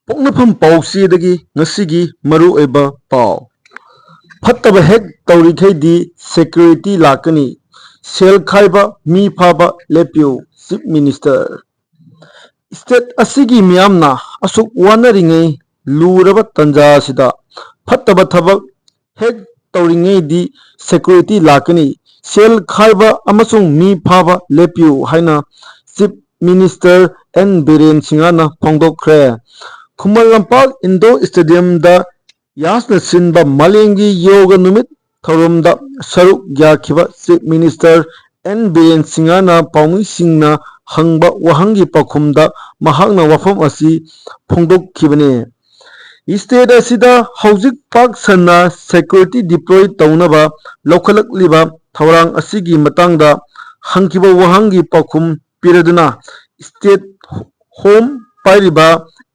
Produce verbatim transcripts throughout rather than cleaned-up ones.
ꯄꯣꯛꯅꯐꯝ ꯄꯥꯎꯆꯦꯗꯒꯤ ꯉꯁꯤꯒꯤ ꯃꯔꯨꯑꯣꯏꯕ ꯄꯥꯎ꯫ ꯐꯠꯇꯕ ꯍꯦꯛ ꯇꯧꯔꯤꯈꯩꯗꯤ security ꯂꯥꯛꯀꯅꯤ, ꯁꯦꯜ ꯈꯥꯏꯕ, ꯃꯤ ꯐꯥꯕ ꯂꯦꯞꯄꯤꯌꯨ, Chief Minister꯫ State ꯑꯁꯤꯒꯤ ꯃꯤꯌꯥꯝꯅ ꯑꯁꯨꯛ ꯋꯥꯅꯔꯤꯉꯩ ꯂꯨꯔꯕ ꯇꯥꯟꯖꯥ ꯑꯁꯤꯗ ꯐꯠꯇꯕ ꯊꯕꯛ ꯍꯦꯛ ꯇꯧꯔꯤꯉꯩꯗꯤ security ꯂꯥꯛꯀꯅꯤ, ꯁꯦꯜ ꯈꯥꯏꯕ ꯑꯃꯁꯨꯡ ꯃꯤ ꯐꯥꯕ ꯂꯦꯞꯄꯤꯌꯨ ꯍꯥꯏꯅ Chief Minister ꯑꯦꯟ ꯕꯤꯔꯦꯟ ꯁꯤꯡꯍꯅ ꯐꯣꯡꯗꯣꯛꯈ꯭ꯔꯦ꯫ ꯈꯨꯃꯟ ꯂꯝꯄꯥꯛ indoor stadiumꯗ ꯌꯥꯁꯅ ꯁꯤꯟꯕ ꯃꯥꯂꯦꯝꯒꯤ ꯌꯣꯒ ꯅꯨꯃꯤꯠ ꯊꯧꯔꯝꯗ ꯁꯔꯨꯛ ꯌꯥꯈꯤꯕ Chief Minister ꯑꯦꯟ ꯕꯤꯔꯦꯟ ꯁꯤꯡꯍꯅ ꯄꯥꯎꯃꯤꯁꯤꯡꯅ ꯍꯪꯕ ꯋꯥꯍꯪꯒꯤ ꯄꯥꯎꯈꯨꯝꯗ ꯃꯍꯥꯛꯅ ꯋꯥꯐꯝ ꯑꯁꯤ ꯐꯣꯡꯗꯣꯛꯈꯤꯕꯅꯤ꯫ State ꯑꯁꯤꯗ ꯍꯧꯖꯤꯛ ꯄꯥꯛ ꯁꯟꯅ security deploy ꯇꯧꯅꯕ ꯂꯧꯈꯠꯂꯛꯂꯤꯕ ꯊꯧꯔꯥꯡ ꯑꯁꯤꯒꯤ ꯃꯇꯥꯡꯗ ꯍꯪꯈꯤꯕ ꯋꯥꯍꯪꯒꯤ ꯄꯥꯎꯈꯨꯝ ꯄꯤꯔꯗꯨꯅ State Home ꯄꯥꯏꯔꯤꯕ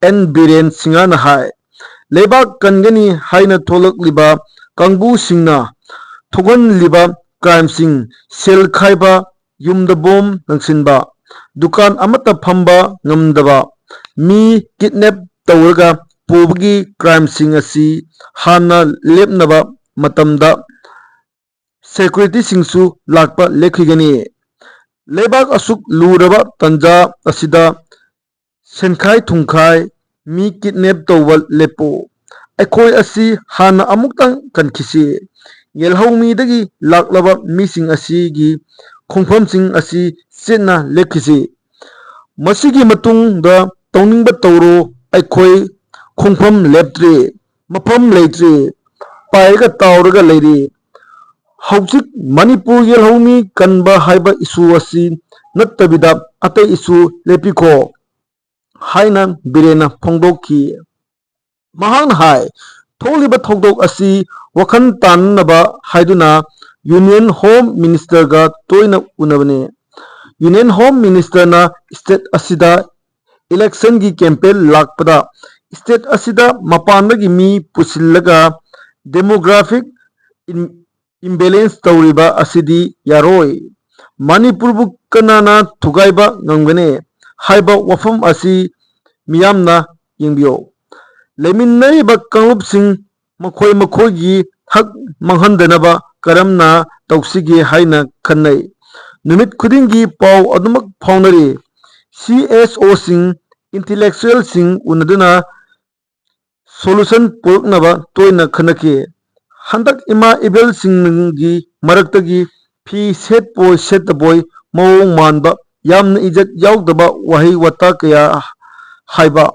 ꯑꯦꯟ ꯕꯤꯔꯦꯟ ꯁꯤꯡꯍꯅ ꯍꯥꯏ, ꯂꯩꯕꯥꯛ ꯀꯟꯒꯅꯤ ꯍꯥꯏꯅ ꯊꯣꯛꯂꯛꯂꯤꯕ ꯀꯥꯡꯕꯨꯁꯤꯡꯅ ꯊꯣꯛꯍꯜꯂꯤꯕ crimeꯁꯤꯡ, ꯁꯦꯜ ꯈꯥꯏꯕ, ꯌꯨꯝꯗ bomb ꯂꯪꯁꯤꯟꯕ, ꯗꯨꯀꯥꯟ ꯑꯃꯠꯇ ꯐꯝꯕ ꯉꯝꯗꯕ, ꯃꯤ kidnap ꯇꯧꯔꯒ ꯄꯨꯕꯒꯤ crimeꯁꯤꯡ ꯑꯁꯤ ꯍꯥꯟꯅ ꯂꯦꯞꯅꯕ ꯃꯇꯝꯗ securityꯁꯤꯡꯁꯨ ꯂꯥꯛꯄ ꯂꯦꯞꯈꯤꯒꯅꯤ꯫ ꯂꯩꯕꯥꯛ ꯑꯁꯨꯛ ꯂꯨꯔꯕ ꯇꯥꯟꯖꯥ ꯑꯁꯤꯗ ꯁꯦꯟꯈꯥꯏ ꯊꯨꯝꯈꯥꯏ, ꯃꯤ kidnap ꯇꯧꯕ ꯂꯦꯞꯄꯨ꯫ ꯑꯩꯈꯣꯏ ꯑꯁꯤ ꯍꯥꯟꯅ ꯑꯃꯨꯛꯇꯪ ꯀꯟꯈꯤꯁꯤ꯫ ꯌꯦꯜꯍꯧꯃꯤꯗꯒꯤ ꯂꯥꯛꯂꯕ ꯃꯤꯁꯤꯡ ꯑꯁꯤꯒꯤ ꯈꯣꯡꯐꯝꯁꯤꯡ ꯑꯁꯤ ꯆꯦꯠꯅ ꯂꯦꯞꯈꯤꯁꯤ꯫ ꯃꯁꯤꯒꯤ ꯃꯇꯨꯡꯗ ꯇꯧꯅꯤꯡꯕ ꯇꯧꯔꯣ, ꯑꯩꯈꯣꯏ ꯈꯣꯡꯐꯝ ꯂꯦꯞꯇ꯭ꯔꯤ, ꯃꯐꯝ ꯂꯩꯇ꯭ꯔꯤ, ꯄꯥꯏꯔꯒ ꯇꯥꯎꯔꯒ ꯂꯩꯔꯤ꯫ ꯍꯧꯖꯤꯛ ꯃꯅꯤꯄꯨꯔ ꯌꯦꯜꯍꯧꯃꯤ ꯀꯟꯕ ꯍꯥꯏꯕ issue ꯑꯁꯤ ꯅꯠꯇꯕꯤꯗ ꯑꯇꯩ issue ꯂꯦꯞꯄꯤꯈꯣ ꯍꯥꯏꯅ ꯕꯤꯔꯦꯟꯅ ꯐꯣꯡꯗꯣꯛꯈꯤ꯫ ꯃꯍꯥꯛꯅ ꯍꯥꯏ, ꯊꯣꯛꯂꯤꯕ ꯊꯧꯗꯣꯛ ꯑꯁꯤ ꯋꯥꯈꯜ ꯇꯥꯅꯅꯕ ꯍꯥꯏꯗꯨꯅ Union Home Ministerꯒ ꯇꯣꯏꯅ ꯎꯅꯕꯅꯤ꯫ Union Home Ministerꯅ state ꯑꯁꯤꯗ electionꯒꯤ campaign ꯂꯥꯛꯄꯗ state ꯑꯁꯤꯗ ꯃꯄꯥꯟꯗꯒꯤ ꯃꯤ ꯄꯨꯁꯤꯜꯂꯒ demographic im-, imbalance ꯇꯧꯔꯤꯕ ꯑꯁꯤꯗꯤ ꯌꯥꯔꯣꯏ꯫ ꯃꯅꯤꯄꯨꯔꯕꯨ ꯀꯅꯥꯅ ꯊꯨꯒꯥꯏꯕ ꯉꯝꯒꯅꯤ ꯍꯥꯏꯕ ꯋꯥꯐꯝ ꯑꯁꯤ ꯃꯤꯌꯥꯝꯅ ꯌꯦꯡꯕꯤꯌꯨ꯫ ꯂꯩꯃꯤꯟꯅꯔꯤꯕ ꯀꯥꯡꯂꯨꯞꯁꯤꯡ ꯃꯈꯣꯏ ꯃꯈꯣꯏꯒꯤ ꯍꯛ ꯃꯥꯡꯍꯟꯗꯅꯕ ꯀꯔꯝꯅ ꯇꯧꯁꯤꯒꯦ ꯍꯥꯏꯅ ꯈꯟꯅꯩ꯫ ꯅꯨꯃꯤꯠ ꯈꯨꯗꯤꯡꯒꯤ ꯄꯥꯎ ꯑꯗꯨꯃꯛ ꯐꯥꯎꯅꯔꯤ꯫ ꯁꯤ ꯑꯦꯁ ꯑꯣꯁꯤꯡ, ꯏꯟꯇꯤꯂꯦꯛꯆꯨꯋꯦꯜꯁꯤꯡ ꯎꯅꯗꯨꯅ ꯁꯣꯂꯨꯁꯟ ꯄꯨꯔꯛꯅꯕ ꯇꯣꯏꯅ ꯈꯟꯅꯈꯤ꯫ ꯍꯟꯗꯛ ꯏꯃꯥ ꯏꯕꯦꯜꯁꯤꯡꯒꯤ ꯃꯔꯛꯇꯒꯤ ꯐꯤ ꯁꯦꯠꯄꯣꯏ ꯁꯦꯠꯇꯕꯣꯏ, ꯃꯑꯣꯡ ꯃꯥꯟꯕ, ꯌꯥꯝꯅ ꯏꯖꯠ ꯌꯥꯎꯗꯕ ꯋꯥꯍꯩ ꯋꯥꯇꯥ ꯀꯌꯥ ꯍꯥꯏꯕ,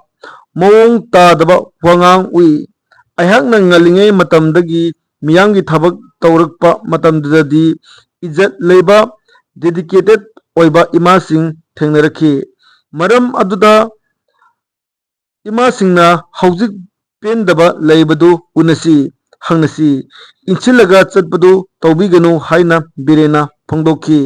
ꯃꯑꯣꯡ ꯇꯥꯗꯕ ꯋꯥꯉꯥꯡ ꯎꯏ꯫ ꯑꯩꯍꯥꯛꯅ ꯉꯜꯂꯤꯉꯩ ꯃꯇꯝꯗꯒꯤ ꯃꯤꯌꯥꯝꯒꯤ ꯊꯕꯛ ꯇꯧꯔꯛꯄ ꯃꯇꯝꯗꯨꯗꯗꯤ ꯏꯖꯠ ꯂꯩꯕ, ꯗꯦꯗꯤꯀꯦꯇꯦꯠ ꯑꯣꯏꯕ ꯏꯃꯥꯁꯤꯡ ꯊꯦꯡꯅꯔꯛꯈꯤ꯫ ꯃꯔꯝ ꯑꯗꯨꯗ ꯏꯃꯥꯁꯤꯡꯅ ꯍꯧꯖꯤꯛ ꯄꯦꯟꯗꯕ ꯂꯩꯕꯗꯨ ꯎꯅꯁꯤ, ꯍꯪꯅꯁꯤ, ꯏꯟꯁꯤꯜꯂꯒ ꯆꯠꯄꯗꯨ ꯇꯧꯕꯤꯒꯅꯨ ꯍꯥꯏꯅ ꯕꯤꯔꯦꯟꯅ ꯐꯣꯡꯗꯣꯛꯈꯤ꯫